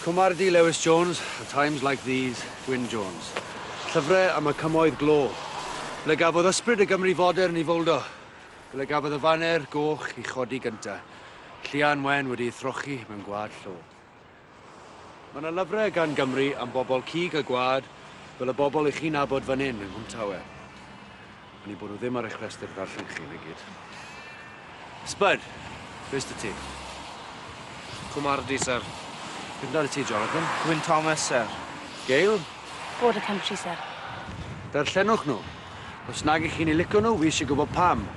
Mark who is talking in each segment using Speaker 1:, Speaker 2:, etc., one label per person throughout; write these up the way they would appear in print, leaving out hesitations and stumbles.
Speaker 1: Cwmardi Lewis Jones, A Times Like These, Gwyn Jones. Llyfrau am y cymoedd glo. Ble gafodd ysbryd y Gymru fodern i fowldo. Ble gafodd y faner goch i chodi gynta. Llian wen wedi ei throchi mewn gwlad llo. Mae yna lyfrau gan Gymru am bobl cig a gwad fel y bobl i chi'n nabod fan hyn yng Nghwmtawe. Oni bod nhw ddim ar eich rhestr ddarllen chi, na gyd. Spud, beth sy 'da ti?
Speaker 2: Cwmardi, syr.
Speaker 1: Beth amdano ti, Jonathan?
Speaker 2: Gwyn Thomas, syr.
Speaker 1: Gail?
Speaker 3: Border Country, syr.
Speaker 1: Darllenwch nhw. Os nag ych chi'n eu lico nhw, wi eisiau gwybod pam.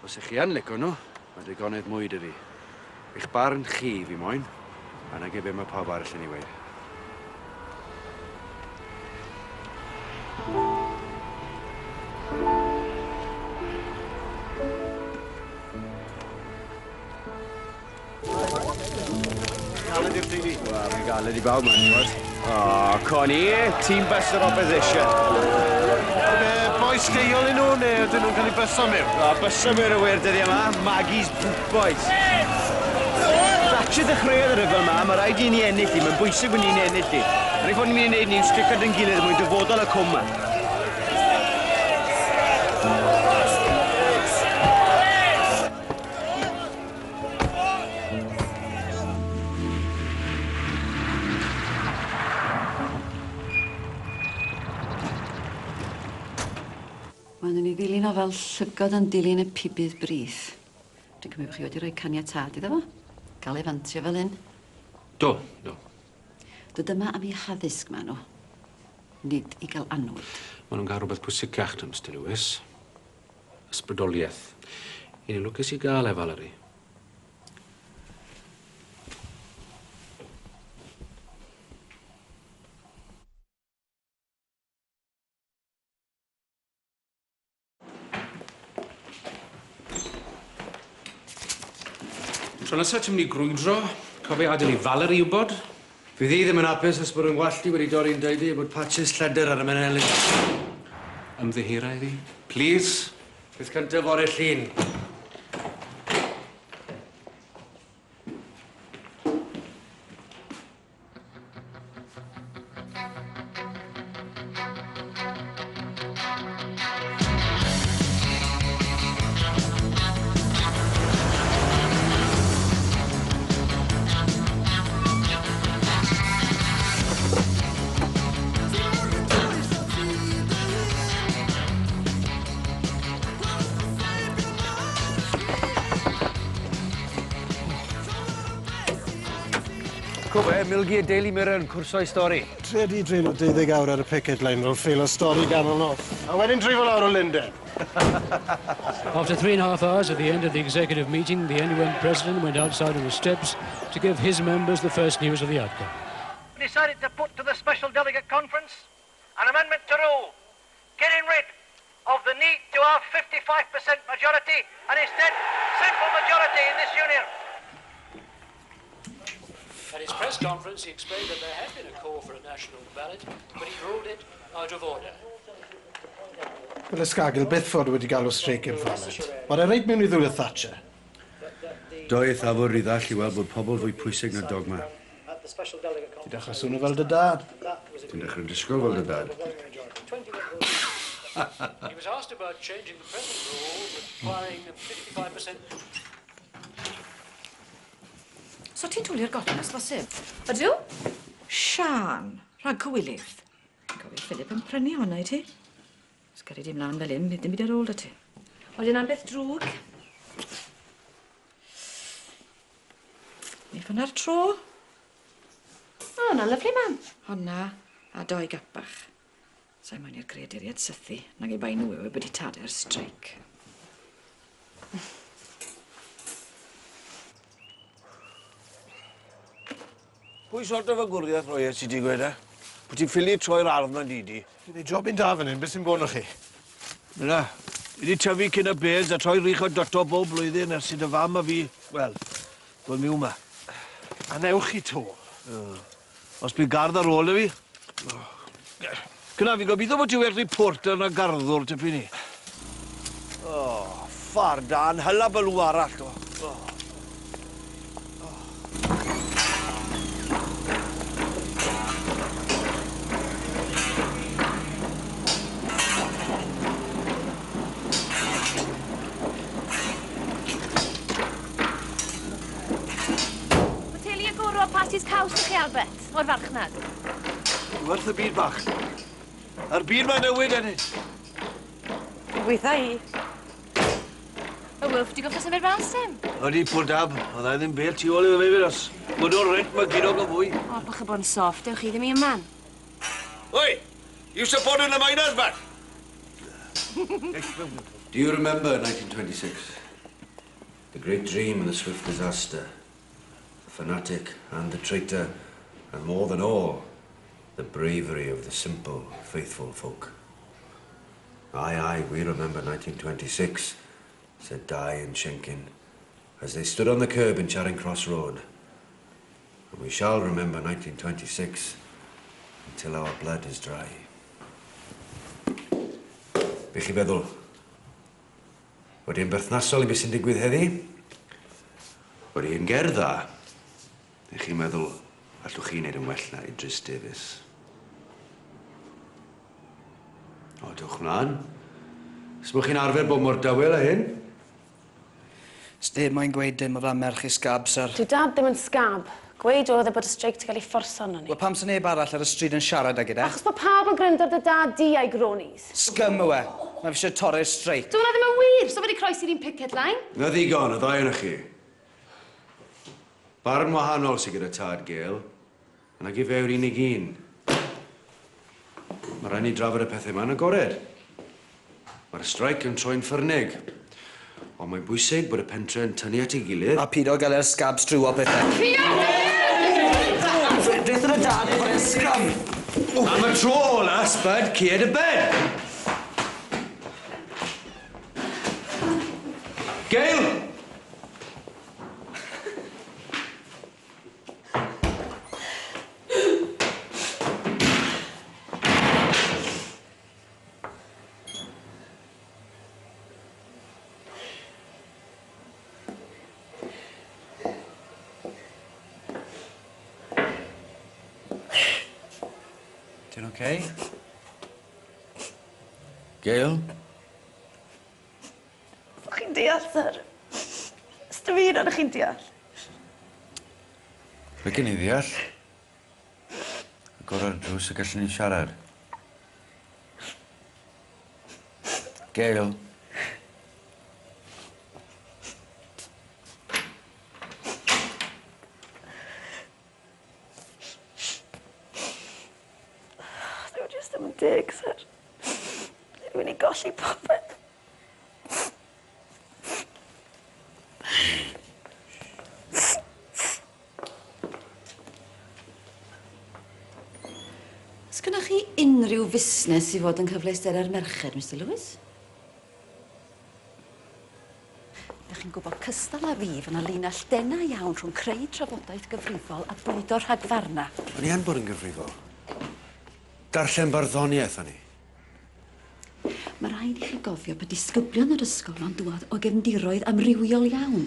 Speaker 1: Os ych chi yn lico nhw, mae digonedd mwy 'da fi. Eich barn chi fi moyn, a nage be mae pawb arall yn ei weud.
Speaker 2: Galed i'r teulu.
Speaker 1: Wel, mae'n galed i bawb, mae'n gwybod.
Speaker 2: O, Connie, team bus yr opposition.
Speaker 4: Be, boys deiol i nhw, neu ydyn nhw'n cael eu byso mewn?
Speaker 2: O, byso mewn y wir dyddiau yma, Maggie's Boot Boys. Thatcher ddechreuodd y rhyfel 'ma, mae rhaid i ni ennill hi, mae'n bwysig bod ni'n ennill hi. Yr unig ffordd ni'n mynd i wneud 'ny yw stico 'da'n gilydd er mwyn dyfodol y cwm 'ma.
Speaker 5: Maen nhw'n ei ddilyn o fel llygod yn dilyn y pibydd brith. Dwi'n cymryd bod chi wedi rhoi caniatâd iddo fo. Gael ei fantio fel hyn.
Speaker 6: Do, do.
Speaker 5: Dod yma am eu haddysg maen nhw. Nid i gael annwyd.
Speaker 6: Maen nhw'n cael rhywbeth pwysicach na Mister Lewis. Ysbrydoliaeth. Y'n ni'n lwcus i gael e, Valerie. Tro nesa ti'n mynd i grwydro, cofia adael i Valerie wybod.
Speaker 1: Fydd hi ddim yn hapus os bod 'yn ngwallt i wedi dorri'n deulu a bod patches lledr ar 'y mhenelin.
Speaker 6: Ymddiheura iddi, plîs.
Speaker 1: Peth cyntaf fore Llun. Co fe, Milgi a Daily Mirror yn cwrso'i stori.
Speaker 4: Tria di dreulio deuddeg awr ar y picket line rhwng ffeilo stori ganol nos. A wedyn dreifo lawr o Lunden.
Speaker 7: After 3.5 hours at the end of the executive meeting, the NUM president went outside on the steps to give his members the first news of the outcome.
Speaker 8: Decided to put to the Special Delegate Conference an amendment to rule, getting rid of the need to have 55% majority and instead simple majority in this union.
Speaker 7: At his press conference, he explained that there had been a call for a national ballot, but he ruled it out of order.
Speaker 4: Dyle Scargill byth fod wedi galw streic i'r ballot. Mae e reit mewn i ddwylo Thatcher.
Speaker 1: Doedd afwr rhy ddall i weld bod pobl fwy pwysig na dogma.
Speaker 4: Ti'n dechrau swnio fel dy dad.
Speaker 1: Ti'n dechrau disgwyl fel dy dad.
Speaker 7: He was asked about changing the present rule requiring a 55%
Speaker 5: So ti'n twlu'r godyn os bosib?
Speaker 9: Ydw?
Speaker 5: Siân, rhag cywilydd. Fi'n cofio Philip yn prynu honna i ti. Os geri di mlan fel 'yn, bydd dim byd ar ôl 'da ti. Odi 'na'n beth drwg? Neith hwnna'r tro.
Speaker 3: O, 'na'n lyfli, mam.
Speaker 5: Honna a doi gap bach. Sai moyn i'r greaduriaid sythu, nag i bai nhw yw e bod 'u tade ar streic.
Speaker 10: Pwy sort o fagwriaeth roiet ti di gweud e? Bo' ti'n ffili troi'r ardd 'ma'n dŷ di?
Speaker 4: Fi'n neud jobyn da fan 'yn, beth sy'n bod 'no chi?
Speaker 10: Na, fi 'di tyfu cyn y beds a troi rych o doto bob blwyddyn ers i dy fam a fi, wel, dod miwn 'ma.
Speaker 4: A newch chi 'to.
Speaker 10: Os bydd gardd ar ôl 'da fi. Cynna, fi'n gobeithio bod ti well reporter na garddwr tipyn i. O, ffarda, dan, hylabalw arall, to.
Speaker 3: Patties caws i chi, Albert, o'r farchnad.
Speaker 10: Werth y byd bach. A'r byd mae'n newid enid.
Speaker 5: Gweitha i.
Speaker 3: Y Wilf di goffo symud mas, Tim.
Speaker 10: Ydi, pwl dab. Oedd e ddim bel tu ôl iddo fe fyd os. Bod o'r rent mae gydog o fwy.
Speaker 3: O, bach o bod yn soft, dewch chi ddim i yma.
Speaker 10: Oi! You supporting the miners, bach?
Speaker 1: Do you remember 1926? The great dream and the swift disaster. The fanatic and the traitor, and more than all, the bravery of the simple, faithful folk. Aye, aye, we remember 1926, said Dai and Shenkin, as they stood on the curb in Charing Cross Road. And we shall remember 1926 until our blood is dry. Be chi feddwl? Wedi yn berthnasol i beth sy'n digwydd heddi? Wedi yn gerdd dda? Neu chi'n meddwl allwch chi wneud yn well na Idris Davies? O, dewch mlaen. Os chi'n arfer bod mor dawel â hyn?
Speaker 9: Sdeb moyn gweud dim o flaen merch i scab, sir.
Speaker 3: Dwi dad ddim yn scab. Gweud oedd e bod y streic 'di cael ei fforso arnon ni.
Speaker 9: Wel, pam sa neb arall ar y stryd yn siarad ag e de?
Speaker 3: Achos bod pawb yn gryndo ar dy dad di a'i gronies.
Speaker 9: Scum yw e. Mae fe eisiau torri'r streic.
Speaker 3: Dyw hwnna ddim yn wir! So fe 'di croesi'r un picket line.
Speaker 1: Na ddigon, y ddau ohonoch chi. Barn wahanol sydd gyda tad Gail, a nag ife yw'r unig un. Mae rhaid ni drafod y pethau yma yn agored. Mae'r streic yn troi'n ffyrnig. Ond mae'n bwysig bod y pentre yn tynnu at ei gilydd.
Speaker 9: A pido gael e'r scabs drwo pethau. Beth yn y dad bod e'n scum?
Speaker 1: Am y tro ola, Spud, cur dy ben! Gail! Ti'n okay? Gail?
Speaker 5: Chi'n deall, sir. Sdim un ohonoch chi'n deall.
Speaker 1: Be gen i ddeall? Agor drws y gallwn ni siarad. Gail.
Speaker 5: Dyw e jyst ddim yn deg, sir. Dwi'n mynd i golli popeth.
Speaker 11: Os gynnoch chi unrhyw fusnes i fod yn cyfleusterau'r merched, Mister Lewis? Dych chi'n gwybod cystal â fi fod 'na linell denau iawn rhwng creu trafodaeth gyfrifol a bwydo rhagfarna.
Speaker 1: O'n i yn bod yn gyfrifol. Darllen barddoniaeth o'n i.
Speaker 11: Mae rhaid i chi gofio bod disgyblion yr ysgol ma'n dŵad o gefndiroedd amrywiol iawn.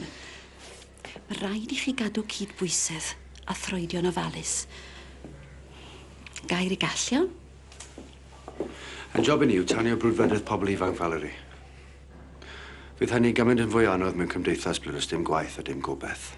Speaker 11: Mae rhaid i chi gadw cydbwysedd a throedio'n ofalus. Gair i gall, iawn?
Speaker 1: Ein job i ni yw tanio brwdfrydedd pobl ifanc, Valerie. Fydd hynny gymaint yn fwy anodd mewn cymdeithas ble does dim gwaith a dim gobeith.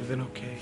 Speaker 4: Bydd e'n okay.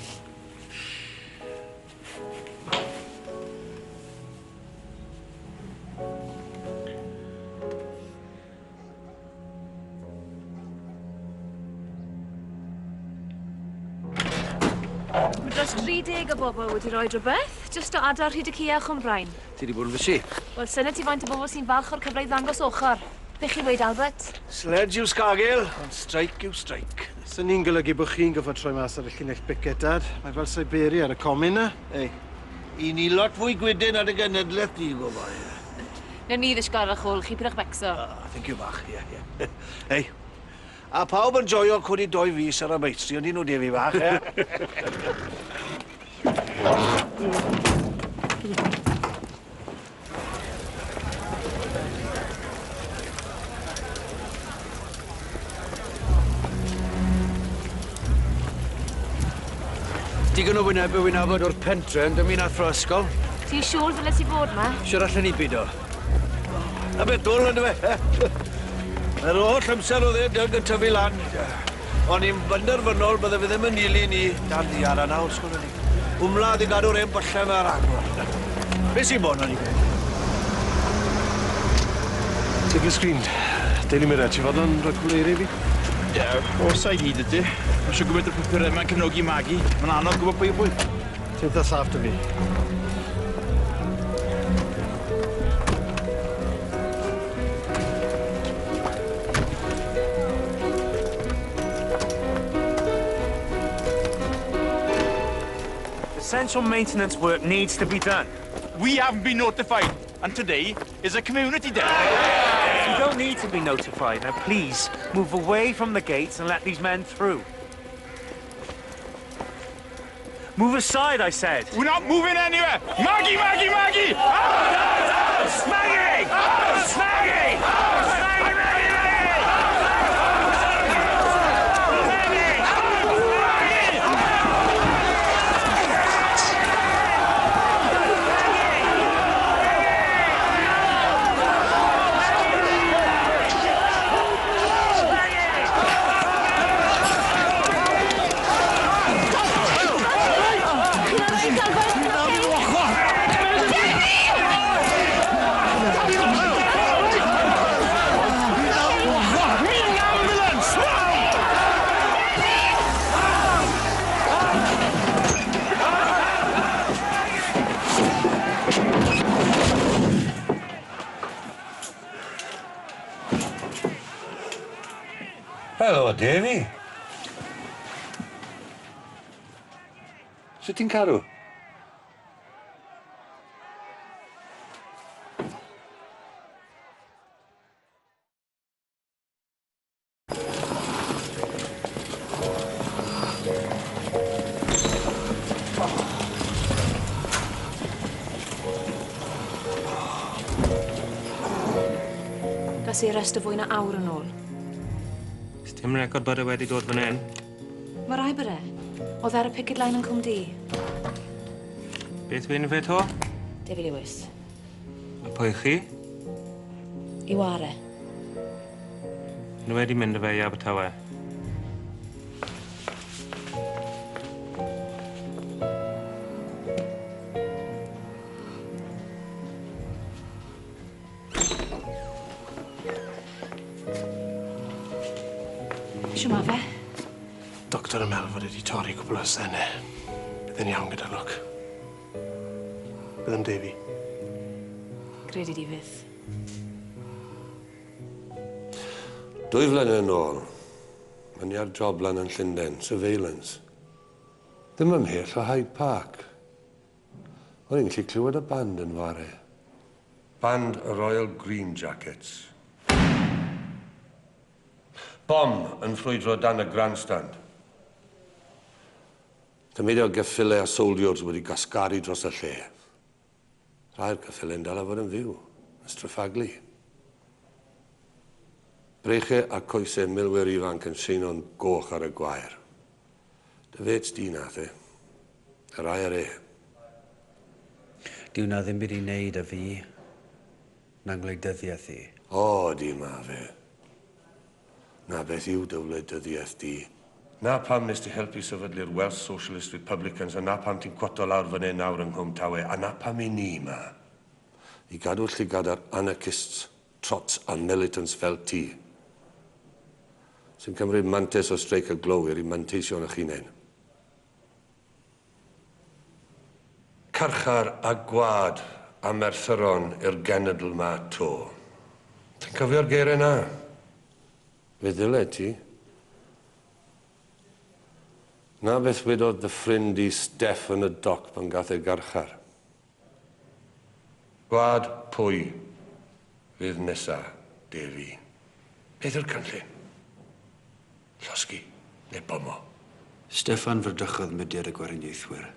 Speaker 3: Mae dros 30 o bobl wedi rhoi rhywbeth, jyst o adar Rhyd y Cua a Chwmbrain.
Speaker 1: Ti wedi bod yn fysi?
Speaker 3: Wel, syniad ti faint o bobl sy'n falch o'r cyfle i ddangos ochr. Be chi'n weud, Albert?
Speaker 10: Sledge yw sgagel, ond strike yw strike.
Speaker 4: Swn ni'n golygu bod chi'n gorfod troi mas ar y llinell picket, Dad. Mae fel Siberia ar y comin na.
Speaker 10: Ei, i ni lot fwy gwydyn ar y genedlaeth di, gofai.
Speaker 3: Newn ni ddisgwyl ar eich ôl chi, pidwch becso.
Speaker 10: Oh, thank you bach, ie, ie. Hei, a pawb yn joio codi doi fys ar y meistri, ond nhw Defi bach, e?
Speaker 1: Digon o wynebau wi'n nabod o'r pentre yn dymu'n athro ysgol.
Speaker 3: Ti'n siŵr ddylet ti fod 'ma?
Speaker 1: Siwr allen ni bido.
Speaker 10: A beth dwl on'd yfe? Yr holl amser o'dd e Dyg yn tyfu lan. O'n i'n benderfynol bydde fe ddim yn nilyn i dan ddiar a nawr sgwn i. Wmladd i gadw'r hen bylle 'ma ar agor. Be' sy'n bod arnon ni gweud?
Speaker 4: Take the screen. Daily Mirror, ti fodlon rhoi cwpwl o eirie i fi?
Speaker 12: Ie, o's ID 'da ti? Ma' shwd gymaint o papure 'ma'n cefnogi Magi. Ma'n anodd gwbod pwy yw pwy.
Speaker 4: Ti'n itha saff 'da fi.
Speaker 13: Essential maintenance work needs to be done.
Speaker 12: We haven't been notified, and today is a community day.
Speaker 13: You don't need to be notified. Now, please, move away from the gates and let these men through. Move aside, I said.
Speaker 12: We're not moving anywhere. Maggie, Maggie, Maggie! Out, out, out!
Speaker 13: Maggie! Out! Maggie! Out! Maggie, Maggie, Maggie!
Speaker 14: Helo, Davy. Sut ti'n cadw?
Speaker 3: Gas i arresto fwy na awr yn ôl.
Speaker 15: Dim record bod e wedi dod fan hyn.
Speaker 3: Mae rai bod e. Oedd ar y picket line yn Cwm Du.
Speaker 15: Beth wy'n fe to?
Speaker 3: David Lewis.
Speaker 15: A pwy chi?
Speaker 3: I ware.
Speaker 15: Nhw wedi mynd â fe i Abertawe.
Speaker 3: Shwma fe?
Speaker 4: Doctor yn meddwl fod e 'di torri cwpwl o asenne. Bydd e'n iawn gyda lwc. Bydd am Davy.
Speaker 3: Gredi di fyth.
Speaker 14: Dwy flynedd yn ôl, o'n i ar job lan yn Llundain, surveillance. Ddim ymhell o Hyde Park. O'n i'n gallu clywed y band yn ware. Band y Royal Green Jackets. Bom yn ffrwydro dan y grandstand. Tameidiau o geffyle a soldiers wedi gwasgaru dros y lle. Rhai'r ceffyle'n dal a fod yn fyw, yn stryffaglu. Breichau a coesau milwyr ifanc yn seino'n goch ar y gwair. Dy fêts di nath e. Yr IRA.
Speaker 1: Dyw 'na ddim byd i wneud â fi, na ngwleidyddiaeth i.
Speaker 14: O, di ma fe. Na beth yw dy wleidyddiaeth di. Na pam nes ti helpu sefydlu'r Welsh Socialist Republicans a na pam ti'n cwato lawr fan hyn nawr yng Nghwm Tawe a na pam i ni 'ma. I gadw llygad ar anarchists, trots a militants fel ti. Sy'n cymryd mantais o streic y glowyr i manteisio arnoch hunain. Carchar a gwad a merthyron i'r genedl 'ma 'to. Ti'n cofio'r geiriau 'na? Fe ddylet ti. Na beth wedodd dy ffrind di Steff yn y doc pan gath e garchar. Gwad pwy? Fydd nesa, Defi? Beth yw'r cynllun? Llosgi neu bomo?
Speaker 1: Steffan fyrdrychodd mudiad y Gweriniaethwyr,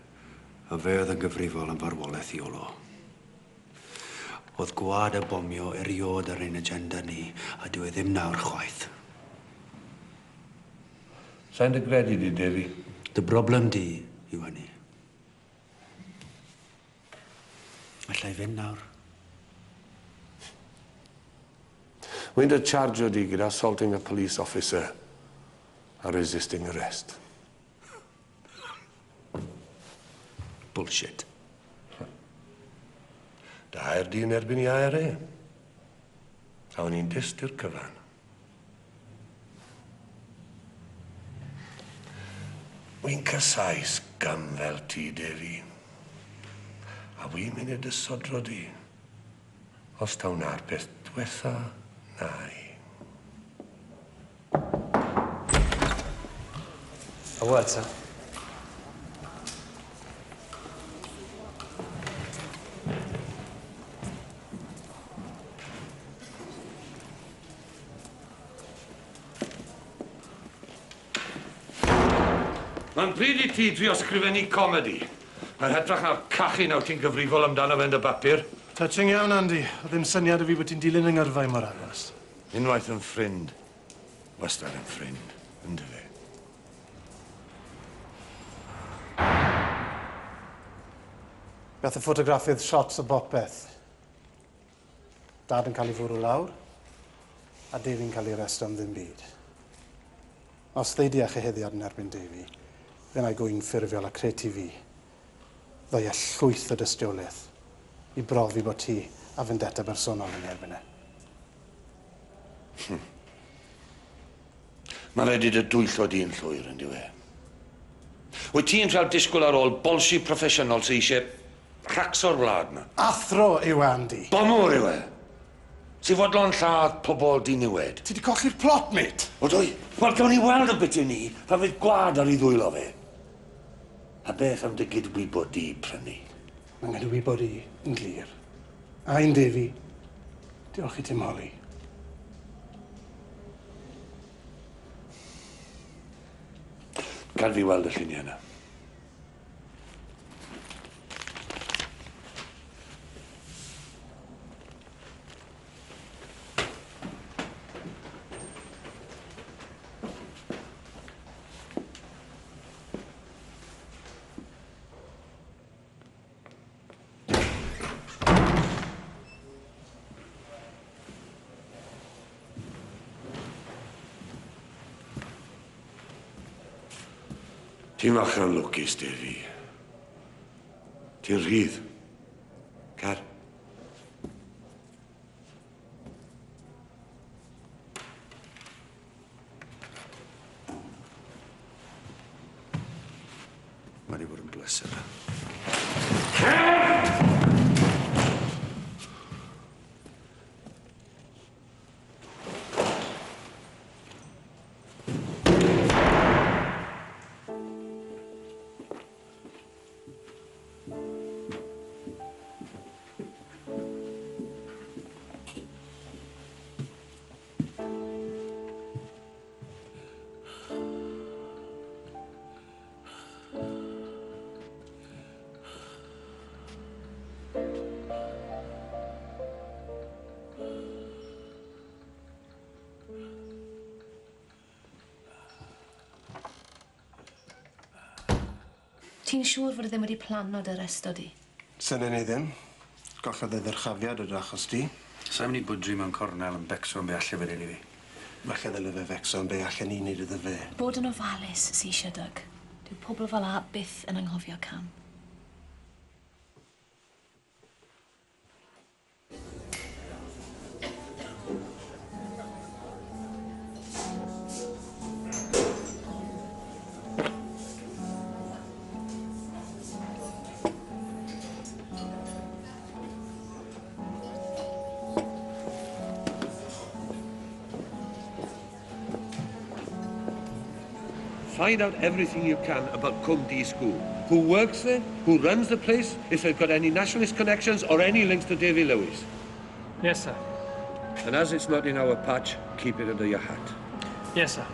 Speaker 1: a fe oedd yn gyfrifol am farwolaeth Iolo. Oedd gwad a bomio eriod ar ein agenda ni, a dyw e ddim nawr chwaith.
Speaker 14: Sa i'n dy gredu di, Defi.
Speaker 1: Dy broblem di yw hynny. Alla i fynd nawr?
Speaker 14: Wy'n dy chargio di gyda assaulting a police officer a resisting arrest.
Speaker 1: Bullshit.
Speaker 14: Dy air di yn erbyn i air e. A o'n i'n dyst i'r cyfan. Wy'n casau sgam fel ti, Defi. A wy'n mynd i dy sodro di. Os taw na'r peth dwetha, na i.
Speaker 9: A word, sir.
Speaker 14: Mae'n bryd i ti drio sgrifennu comedi. Mae'n hytrach na'r cachu nawr ti'n gyfrifol amdano fe yn dy bapur.
Speaker 4: Touching iawn, Andy. O'dd ddim syniad 'da fi bod ti'n dilyn yng ngyrfa i mor agos.
Speaker 14: Unwaith yn ffrind, wastad yn ffrind, yndyfe?
Speaker 4: Gath y ffotograffydd shots o bopeth. Dad yn cael ei fwrw lawr, a Davy'n cael ei arresto am ddim byd. Os ddei di â chyhuddiad yn erbyn Davy, fe wna i gŵyn ffurfiol a creu TV. Ddoi â llwyth o dystiolaeth i brofi bod ti a vendetta bersonol yn ei erbyn e.
Speaker 14: Mae fe 'di dy dwyllo di'n llwyr, yn dyw e? Wyt ti'n trial disgwyl ar ôl bolsi proffesiynol sy eisiau rhacso'r wlad 'ma?
Speaker 4: Athro yw e, Andy!
Speaker 14: Bomwr yw e! Sy fodlon lladd pobol diniwed.
Speaker 4: Ti 'di colli'r plot, mate!
Speaker 14: Ydw i? Wel, gawn ni weld y bit i ni pan fydd gwlad ar ei ddwylo fe. A beth am dy gydwybod di, prynu?
Speaker 4: Mae nghydwybod i yn glir. A un Defi. Diolch i ti am holi.
Speaker 14: Gad fi weld y lluniau yna. Ti'n fachan lwcus, Defi. Ti'n rhydd. Cer.
Speaker 1: Mae wedi bod yn bleser.
Speaker 3: Ti'n siŵr fod e ddim wedi plano dy arresto di?
Speaker 4: Synen i ddim. Gollodd e ddyrchafiad o dy achos di.
Speaker 1: Sa i'n mynd i bwdri mewn cornel yn becso am be alle fe neud i fi.
Speaker 4: Falle ddyle fe fecso am be allen ni neud iddo fe.
Speaker 3: Bod yn ofalus sy eisiau, Doug. Dyw pobl fel 'a byth yn anghofio cam.
Speaker 14: Find out everything you can about Cwm D School. Who works there, who runs the place, if they've got any nationalist connections or any links to Davy Lewis.
Speaker 13: Yes, sir.
Speaker 14: And as it's not in our patch, keep it under your hat.
Speaker 13: Yes, sir.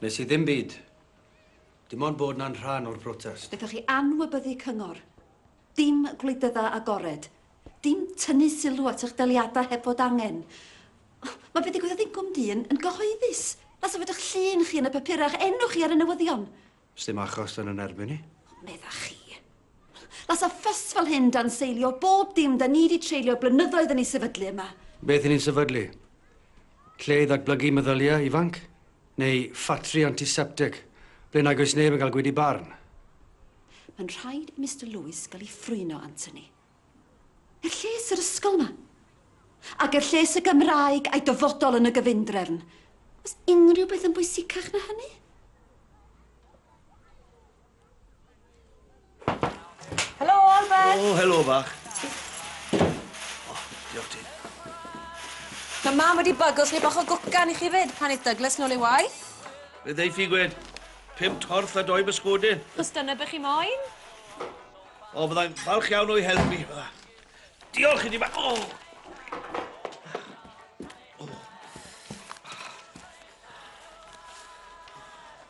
Speaker 1: Nes i ddim byd. Dim ond bod na'n rhan o'r protest.
Speaker 11: Wnaethoch chi anwybyddu cyngor. Dim gwleidydda agored. Dim tynnu sylw at eich daliadau heb fod angen. Mae beth ddigwyddodd i'n gwmni yn gyhoeddus. Las o fod eich llun chi yn y papurau, eich enw chi ar y newyddion.
Speaker 1: Sdim achos yn yn erbyn i.
Speaker 11: Medda chi. Las a ffys fel hyn dan seilio bob dim da ni wedi treulio blynyddoedd yn ei sefydlu yma.
Speaker 1: Beth i ni'n sefydlu? Lle i ddatblygu meddyliau ifanc? Neu ffatri antiseptic, ble nag oes neb yn cael gweud i barn?
Speaker 11: Mae'n rhaid i Mr Lewis gael ei ffrwyno, Anthony. Er lles yr ysgol yma. Ac er lles y Gymraeg a'i dyfodol yn y gyfundrefn. Oes unrhyw beth yn bwysicach na hynny?
Speaker 3: Helo, Albert!
Speaker 10: O, helo, fach. O, diolch ti.
Speaker 3: Mae mam wedi bygwth ni bach o gwcan i chi fyd pan eith Douglas nôl i waith.
Speaker 10: Fe ddeiff i gwed 5 torth a 2 bysgodyn.
Speaker 3: Os dyna be chi moyn?
Speaker 10: O, fyddai'n falch iawn o'i helpu. Fydda. Diolch i ti, bach. O!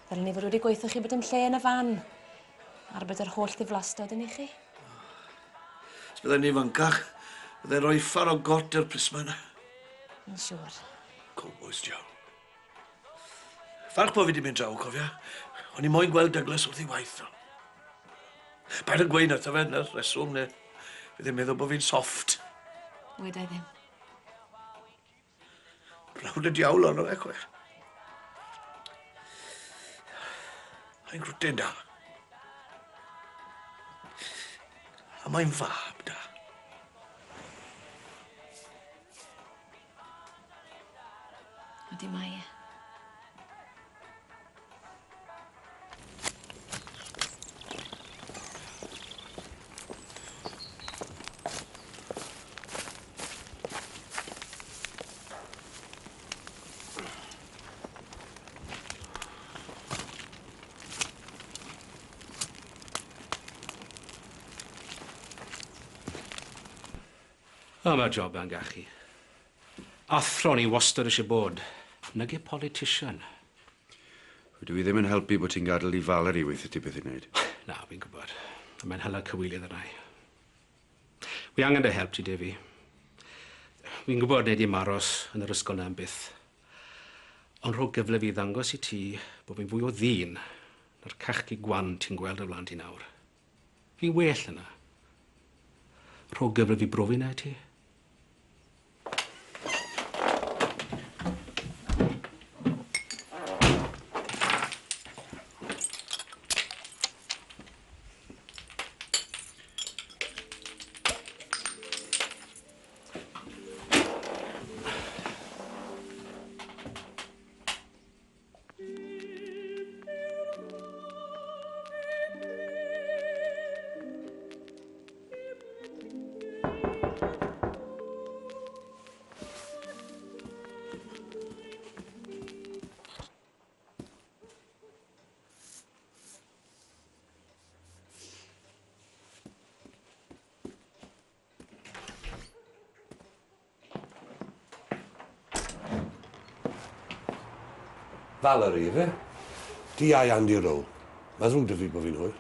Speaker 3: Ddylen ni fod wedi gweithio chi bod dim lle yn y fan. Arbed yr holl ddiflastod yn i chi.
Speaker 10: Os byddai'n ifancach, byddai'n rhoi uffar o got i'r plisman.
Speaker 3: Yn siŵr.
Speaker 10: Cowboys diawl. Falch bod fi wedi mynd draw, cofia. O'n i moyn gweld Douglas wrth ei waith. Paid yn gweud wrtho fe, na'r reswm, neu fydd e'n meddwl bod fi'n soft.
Speaker 3: Weda i ddim.
Speaker 10: Brawd y diawl ono fe, cofia. Mae'n grwtyn da. A mae'n fab da.
Speaker 3: Ydy mae e.
Speaker 6: O, mae'r job yn gachu. Athro ni wastad eisiau bod. Nage politician.
Speaker 1: Dwi i ddim yn helpu bod ti'n gadael i Valerie weithio ti beth i wneud.
Speaker 6: Na, fi'n gwybod. Mae'n hala cywilydd yna i. Wi angen dy help ti, Defi. Fi'n gwybod neu di aros yn yr ysgol na am byth. Ond rho gyfle fi ddangos i ti bod fi'n fwy o ddyn na'r cachgi gwan ti'n gweld o flaen ti nawr. Fi'n well yna. Rho gyfle fi brofi na i ti.
Speaker 14: Valerie, ife? Di I Andy Rowe. Mae ddrwg 'da fi bod fi'n hwyr.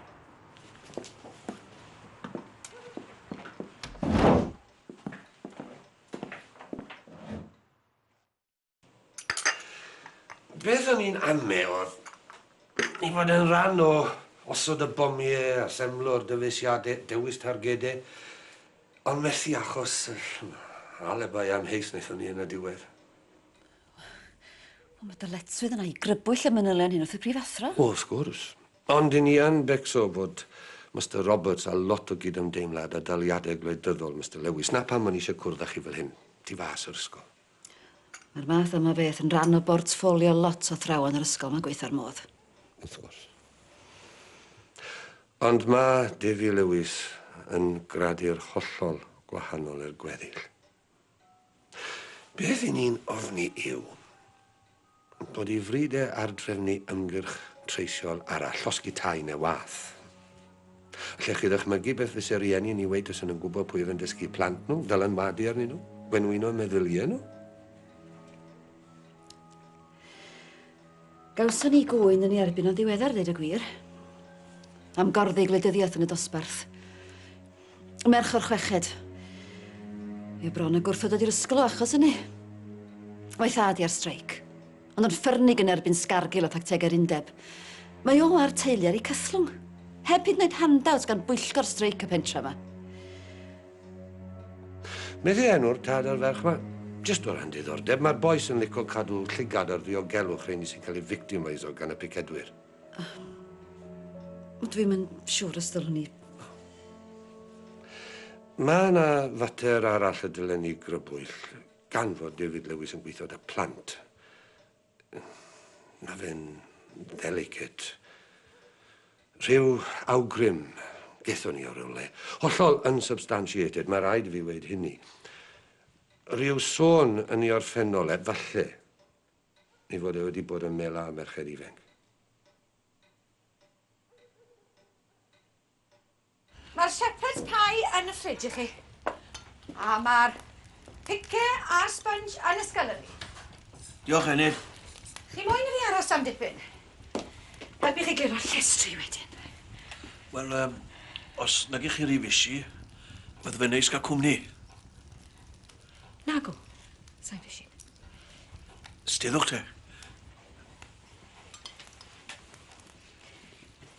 Speaker 14: Beth o'n i'n ame oedd i fod yn rhan o osod y bomiau, asemblo'r dyfeisiadau, dewis targedau. Ond methu achos alibi amheus wnaethon ni yn y diwedd.
Speaker 11: Wel, mae dyletswydd yna i grybwyll y manylion hyn wrth y prifathro.
Speaker 14: O, wrth gwrs. Ond i ni yn becso bod Mr Roberts a lot o gydymdeimlad a daliadau gwleidyddol Mr Lewis. Na pam o'n i eisiau cwrdd â chi fel hyn, tu fas yr ysgol.
Speaker 11: Mae'r math yma beth yn rhan o bortffolio lot o athrawon yr ysgol mae'n gweitha'r modd.
Speaker 14: Wrth gwrs. Ond mae Davy Lewis yn gradur hollol gwahanol i'r gweddill. Beth i ni'n ofni yw bod ei fryd e ar drefnu ymgyrch treisiol arall, llosgi tai neu wath. Allech chi ddychmygu beth fyse rieni yn ei weud os yn gwybod pwy oedd yn dysgu plant nhw, dylanwadu arnyn nhw, gwenwyno meddyliau nhw?
Speaker 11: Gawson ni gŵyn yn ei erbyn o'n ddiweddar, dweud y gwir. Am gorddi gwleidyddiaeth yn y dosbarth. Merch o'r chweched. Mi o bron yn gwrthod dod i'r ysgol o achos hynny. Mae thad i ar streic. Ond yn ffyrnig yn erbyn Scargill a thactegau'r undeb. Mae o a'r teulu ar eu cythlwng. Heb hyd yn oed handouts gan bwyllgor streic y pentra yma.
Speaker 14: Beth yw enw'r tad a'r ferch 'ma? Jyst o ran diddordeb, mae'r bois yn licio cadw llygad ar ddiogelwch rheini sy'n cael eu victimiso gan y picedwyr.
Speaker 11: Dwi'm yn siŵr os dylwn i.
Speaker 14: Mae yna fater arall y dylen ni grybwyll, gan fod David Lewis yn gweithio 'da plant. Mae fe'n delicate. Rhyw awgrym gethon ni o rywle. Hollol unsubstantiated, mae rhaid i fi weud hynny. Rhyw sôn yn ei orffennol e, falle, ei fod e wedi bod yn mela â merched ifanc.
Speaker 5: Mae'r shepherd's pie yn y ffridge i chi. A mae'r pice a'r sponge yn y scullery.
Speaker 10: Diolch, Enid.
Speaker 5: Chi moyn i fi aros am dipyn? Helpu chi gliro'r llestri wedyn.
Speaker 10: Wel, os nag ych chi rhy fishi, bydde fe'n neis cael cwmni.
Speaker 5: Nagw, sai'n fishi.
Speaker 10: Steddwch te.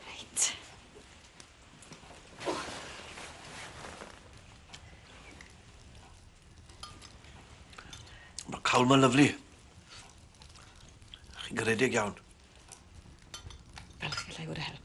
Speaker 5: Reit.
Speaker 10: Mae'r cawl ma'n lyfli. Chi'n garedig iawn.
Speaker 5: Falch gallai fod o help.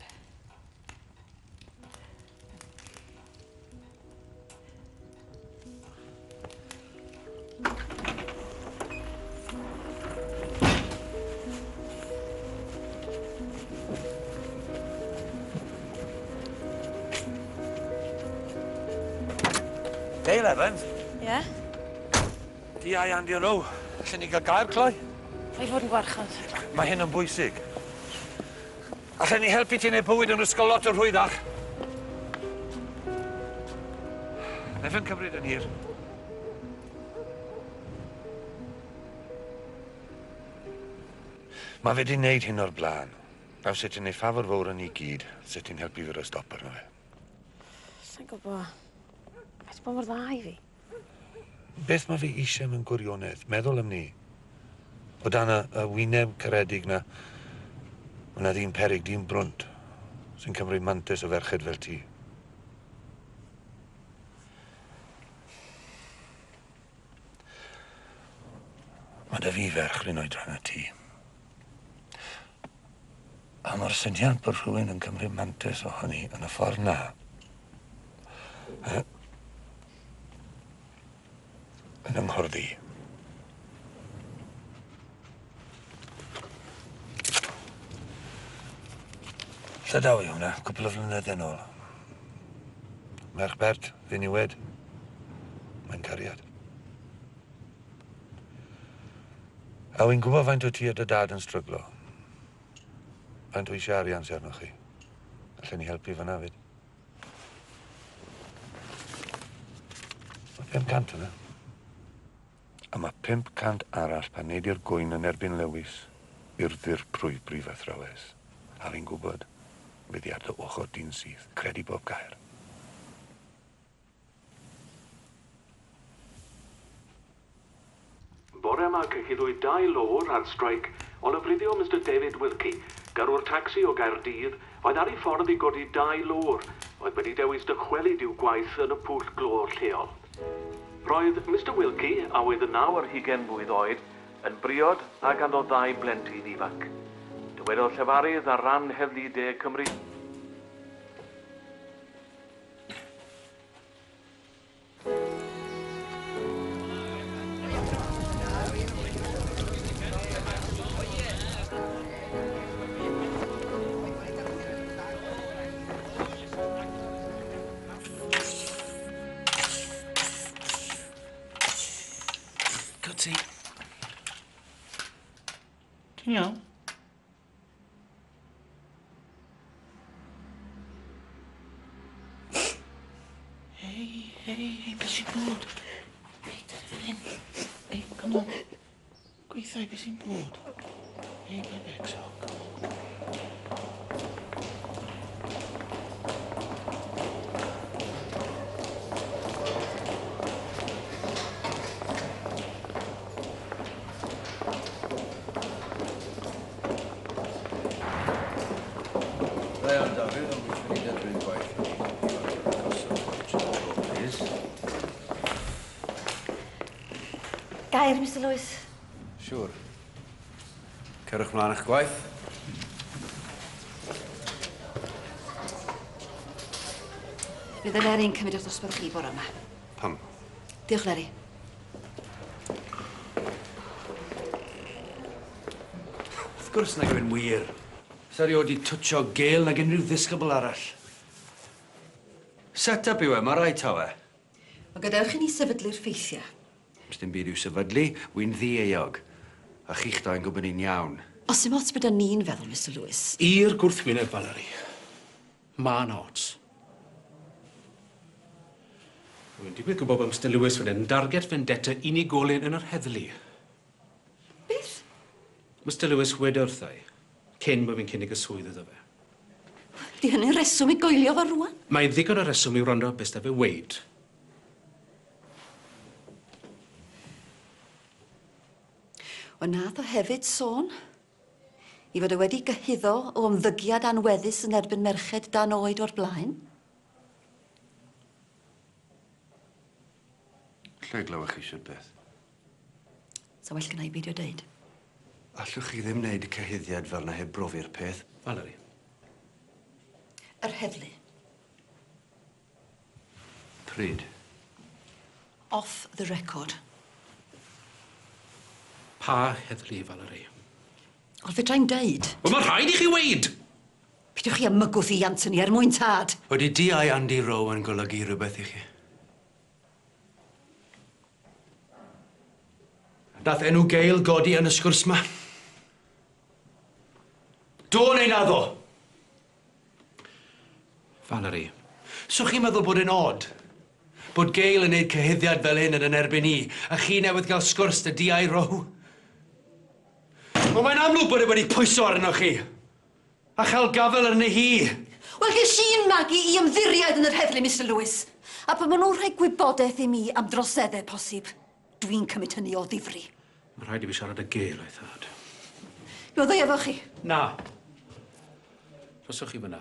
Speaker 10: Dale Evans?
Speaker 3: Ie? Yeah?
Speaker 14: D.I. Andy Rowe. Allen ni gael gair, Cloi?
Speaker 3: Rhaid fod yn gwarchod.
Speaker 14: Mae hyn yn bwysig. Allen ni helpu ti wneud bywyd yn ysgol lot o rhwyddach. Naiff e'n cymryd yn hir. Mae fe di wneud hyn o'r blaen. Nawr sut ti'n neud ffafr fawr yn ni gyd, sut ti'n helpu fi roi stop arno fe.
Speaker 3: Sa'n gwybod. Mae 'di bod mor dda i fi.
Speaker 14: Beth mae fe eisiau mewn gwirionedd? Meddwl am ni. O dan y wyneb caredig 'na, ma' 'na ddyn peryg, dyn brwnt, sy'n cymryd mantais o ferched fel ti. Mae 'da fi ferch 'run oedran â ti. A mae'r syniad bod rhywun yn cymryd mantais ohoni yn y ffordd 'na yn 'y nghwrdd i. Llydaw yw hwnna, cwpl o flynydde nôl. Merch bert, ddiniwed. Mae'n cariad. A wy'n gwybod faint o ti a dy dad yn stryglo. Faint o eisiau arian sy arnoch chi. Allen ni helpu fyna fyd. Mae 500 yna. A mae 500 arall pan neud i'r gŵyn yn erbyn Lewis i'r ddirprwy brifathrawes. A fi'n gwybod, fydd hi ar dy ochr di'n syth. Credu bob gair.
Speaker 16: Bore yma cyhuddwyd dau löwr ar streic o lofruddio Mister David Wilkie, gyrrwr tacsi o Gaerdydd, oedd ar ei ffordd i godi dau löwr. oedd wedi dewis dychwelyd i'w gwaith yn y pwll glo lleol. Roedd Mister Wilkie, a oedd yn 29 mlwydd oed, yn briod a ganddo ddau blentyn ifanc. Dywedodd llefarydd ar ran Heddlu De Cymru.
Speaker 17: Cwti. Ti'n iawn? Hei, hei, hei, beth sy'n bod? Hei, dod fan hyn. Hei, come on. Gweithio, beth sy'n bod? Hei, mae'n becso, come on.
Speaker 1: Da iawn, Dafydd, ond dwi'n ffili derbyn gwaith ni. Please.
Speaker 11: Gair, Mr Lewis.
Speaker 1: Siŵr. Cerwch mlaen â'ch gwaith.
Speaker 11: Fydd y Leri'n cymryd o'ch dosbarth chi bore yma.
Speaker 1: Pam?
Speaker 11: Diolch, Leri.
Speaker 1: Wrth gwrs nag yw'n wir. Sa erioed 'di twtsio Gail nag unrhyw ddisgybl arall. Set up yw e, ma' raid taw e.
Speaker 11: Ond gadewch i ni sefydlu'r ffeithiau.
Speaker 1: Sdim byd i'w sefydlu, wi'n ddi-euog. A chi'ch dau'n gwybod ni'n iawn.
Speaker 11: Os dim ots be' 'dan ni'n feddwl, Mister Lewis.
Speaker 6: I'r gwrthwyneb, Valerie. Ma' 'na ots. Rwy'n digwydd gwybod bod Mister Lewis fan hyn yn darget vendetta unigolyn yn yr heddlu.
Speaker 11: Beth?
Speaker 6: Mister Lewis wed wrtha i, cyn bo' fi'n cynnig y swydd iddo fe.
Speaker 11: Di hynny'n reswm i goelio fo rŵan?
Speaker 6: Mae'n ddigon o reswm i wrando ar be' s'da fe weud.
Speaker 11: Wel, nath o hefyd sôn 'i fod e wedi gyhuddo o ymddygiad anweddus yn erbyn merched dan oed o'r blaen.
Speaker 1: Lle glywch chi shwt beth?
Speaker 11: Sa well gynna i beidio deud.
Speaker 1: Allwch chi ddim neud cyhuddiad fel 'na heb brofi'r peth.
Speaker 6: Valerie.
Speaker 11: Yr heddlu.
Speaker 1: Pryd?
Speaker 11: Off the record.
Speaker 6: Pa heddlu, Valerie?
Speaker 11: Wel, fedrai'm deud.
Speaker 6: Wel, ma' rhaid i chi weud!
Speaker 11: Peidiwch chi â mygwth i Anthony er mwyn tad.
Speaker 1: Ydy DI Andy Rowe yn golygu rhywbeth i chi? Nath enw Gail godi yn y sgwrs 'ma. Do neu naddo?
Speaker 6: Valerie.
Speaker 1: So chi'n meddwl bod e'n od? Bod Gail yn neud cyhuddiad fel hyn yn 'yn erbyn i, a chi newydd gael sgwrs 'da DI Rowe? Wel, mae'n amlwg bod e wedi pwyso arnoch chi! A chael gafael arni hi!
Speaker 11: Wel, ges i'n magu i ymddiried yn yr heddlu, Mister Lewis. A pan maen nhw'n rhoi gwybodaeth i mi am droseddau posib, dwi'n cymryd hynny o ddifri.
Speaker 6: Mae rhaid i fi siarad â Gail a'i thad.
Speaker 11: Mi oedd o efo chi.
Speaker 6: Na. Rhoswch chi fyna.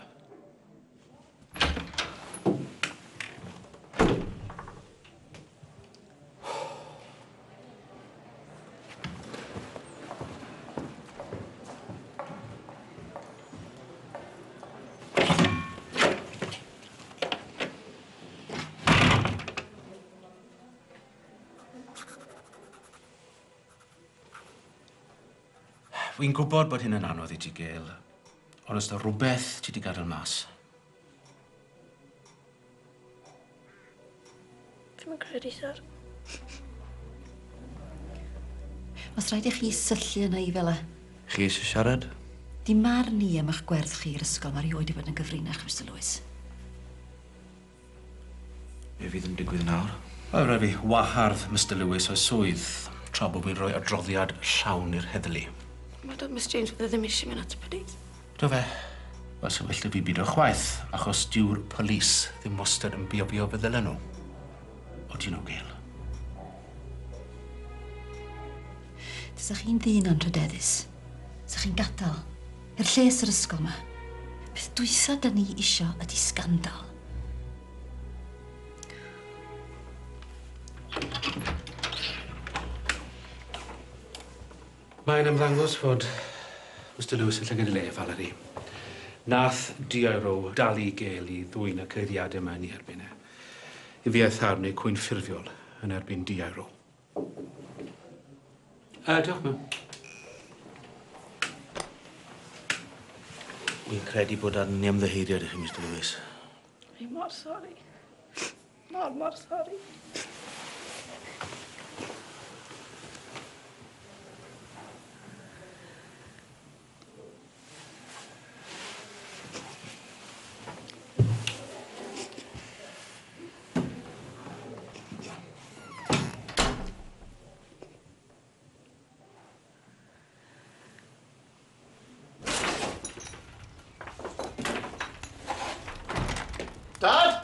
Speaker 6: Wi'n gwybod bod hyn yn anodd i ti, Gail, ond os 'na rhywbeth ti 'di gadael mas.
Speaker 18: Fi'm yn credu, syr.
Speaker 11: Os rhaid i chi syllu yna i fela.
Speaker 1: Chi eisiau siarad?
Speaker 11: Di marn i am eich gwerth chi i'r ysgol, mae rioed 'di bod yn gyfrinach, Mister Lewis.
Speaker 1: Be fydd yn digwydd nawr?
Speaker 6: Wel, rhaid fi wahardd Mister Lewis o'i swydd tra bod fi'n rhoi adroddiad llawn i'r heddlu.
Speaker 18: Wedodd Miss James bod e ddim eisiau mynd at y police.
Speaker 6: Do fe? Wel, sa well 'da fi bido chwaith, achos dyw'r police ddim wastad yn biobio fe ddylen nhw. Odi nhw, Gail?
Speaker 11: Tasa chi'n ddyn anrhydeddus, sa chi'n gadael, er lles yr ysgol 'ma. Peth dwytha 'da ni isio ydi sgandal.
Speaker 6: Mae'n ymddangos fod Mr Lewis yn llygad ei le, Valerie. Nath DIRO dal i gael i ddwyn y cyhuddiadau yma yn ei erbyn e. I fi a Thad wneud cwyn ffurfiol yn erbyn DIRO. Diolch, ma'am.
Speaker 17: Wi'n credu bod arnon ni ymddiheuriad i chi, Mr Lewis.
Speaker 18: Fi mor sori. Mor, mor sori.
Speaker 10: Dad!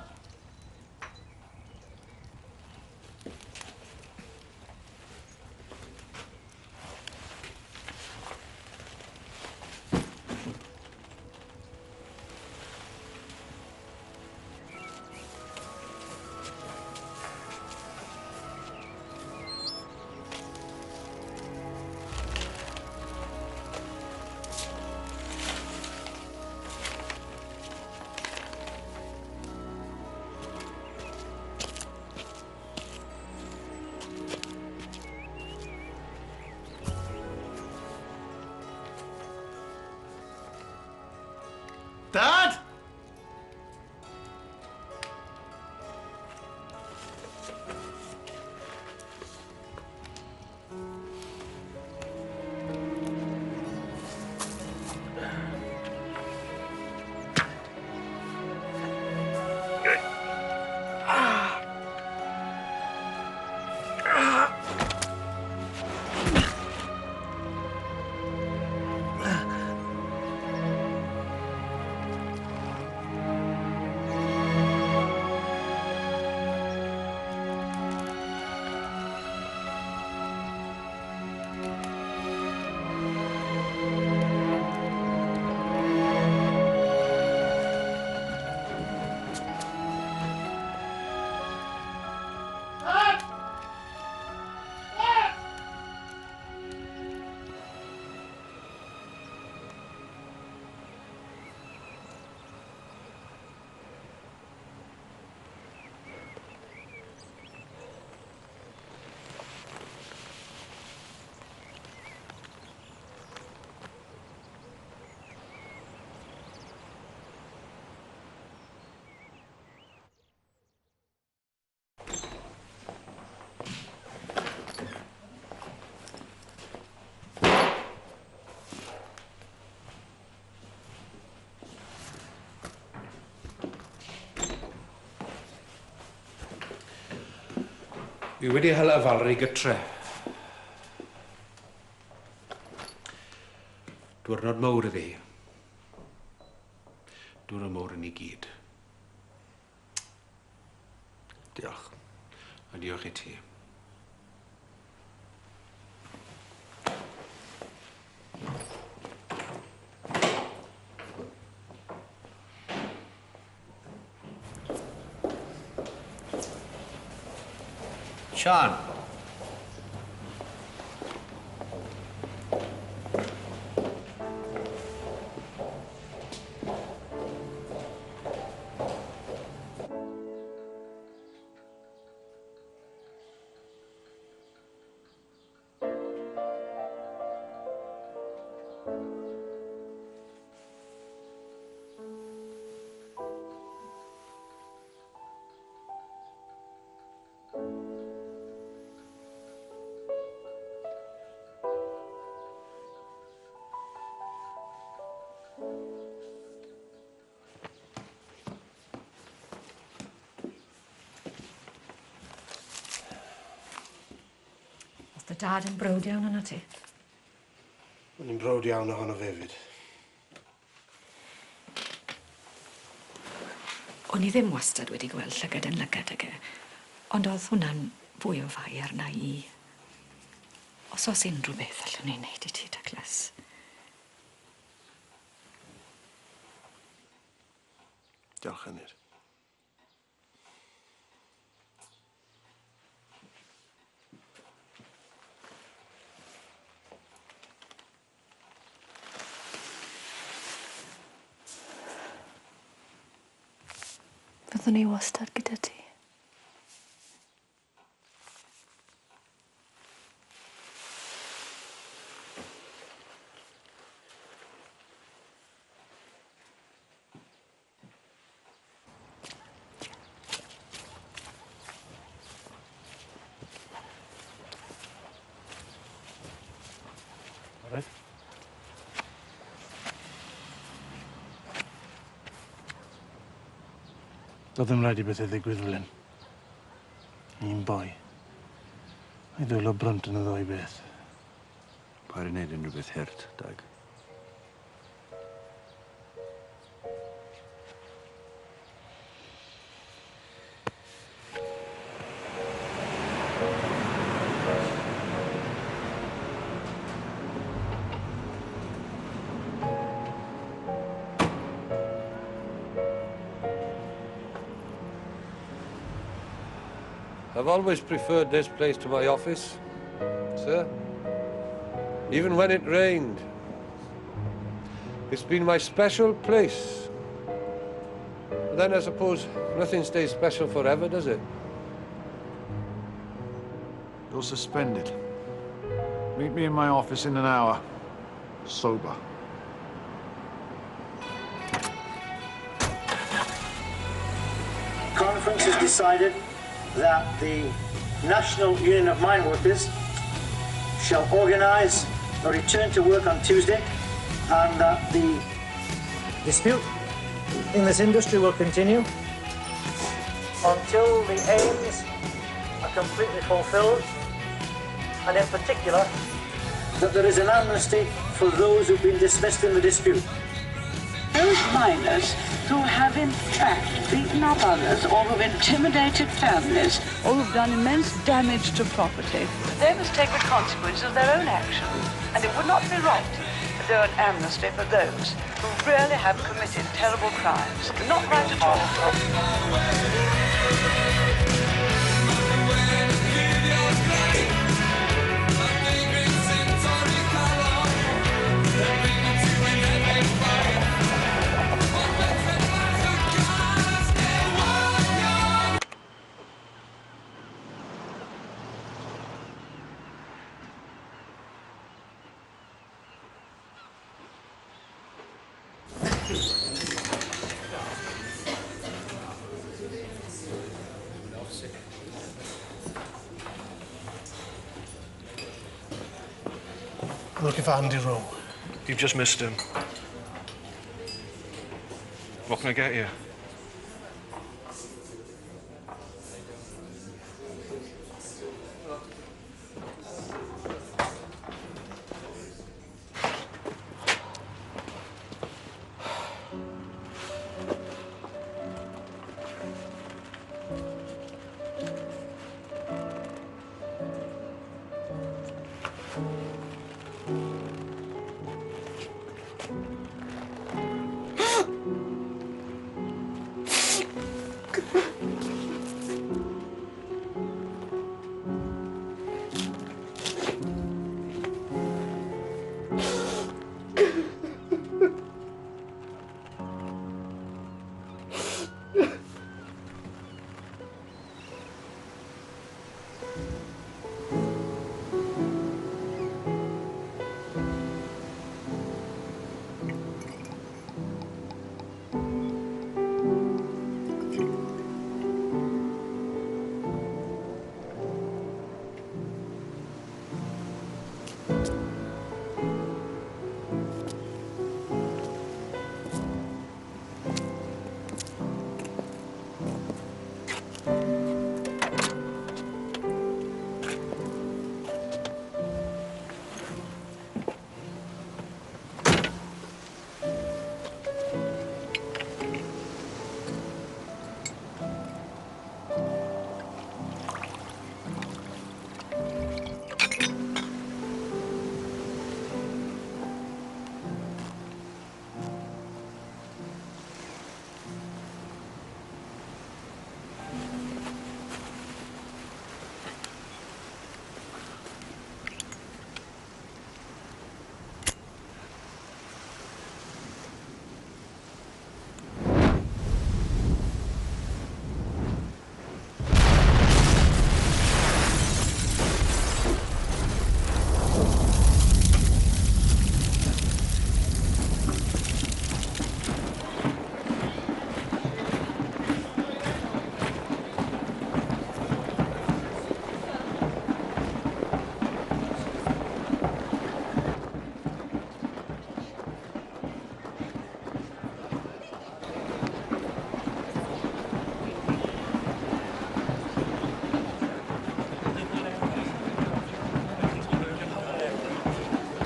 Speaker 10: Dad!
Speaker 6: Fi wedi hala Valerie gytre. Diwrnod mawr iddi hi. Diwrnod mawr i ni gyd. Diolch. A diolch i ti.
Speaker 1: Sian.
Speaker 5: Oedd dy dad yn browd iawn arnat ti?
Speaker 4: O'n i'n browd iawn ohono fe 'fyd.
Speaker 5: O'n i ddim wastad wedi gweld llygad yn lygad ag e, ond o'dd hwnna'n fwy o fai arna i. Os o's unrhyw beth allwn i neud i ti, Douglas.
Speaker 14: Diolch, Enid.
Speaker 3: Fyddwn ni wastad gyda ti.
Speaker 4: Alright. Doedd ddim rhaid i bethau ddigwydd fel hyn. Un boi. Mae ddwylo brynt yn y ddoi beth.
Speaker 1: Paid â wneud unrhyw beth hurt, Dag.
Speaker 14: I've always preferred this place to my office, sir. Even when it rained. It's been my special place. But then I suppose nothing stays special forever, does it?
Speaker 19: You're suspended. Meet me in my office in an hour. Sober.
Speaker 8: Conference has decided that the National Union of Mine Workers shall organise a return to work on Tuesday and that the dispute in this industry will continue until the aims are completely fulfilled, and in particular that there is an amnesty for those who've been dismissed in the dispute.
Speaker 18: Those miners who have in fact beaten up others or who've intimidated families or who've done immense damage to property, they must take the consequences of their own actions. And it would not be right to do an amnesty for those who really have committed terrible crimes. Not right at all.
Speaker 4: I'm looking for Andy Rowe.
Speaker 15: You've just missed him. What can I get you?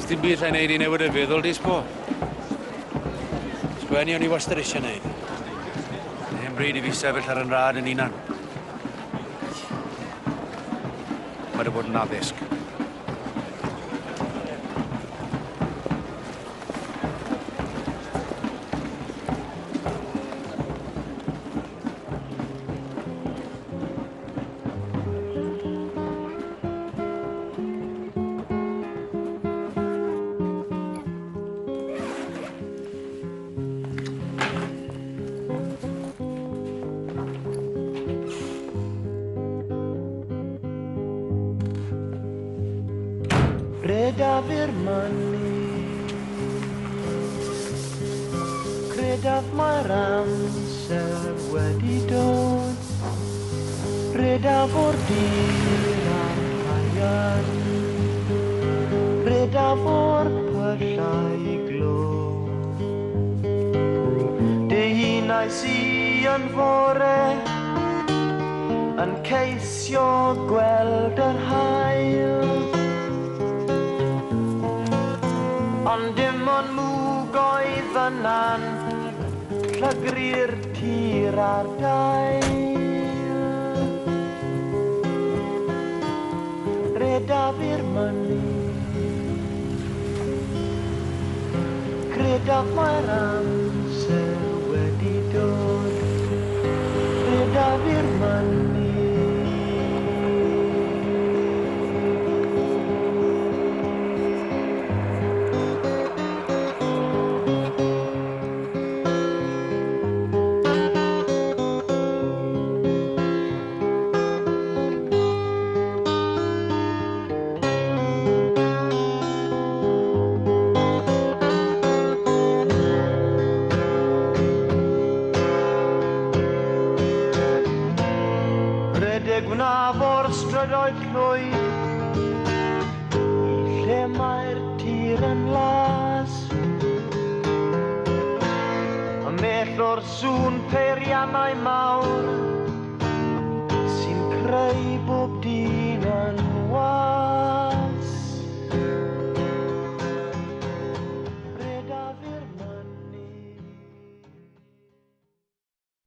Speaker 1: Dim byd llai neud i newid y feddwl di, sbo. Sgwennu o'n i wastad eisiau neud. Hen bryd i fi sefyll ar yn rad yn unan. Mae 'di bod yn addysg.
Speaker 20: Credaf i'r mynydd, credaf mae'r amser wedi dod. Credaf o'r dir a'r haearn, credaf o'r pyllau glo. Dihunais i yn fore, yn ceisio gweld yr haul. Ond dim ond mwg oedd yna'n llygru'r tir a'r dail. Credaf i'r mynydd, credaf mae'r amser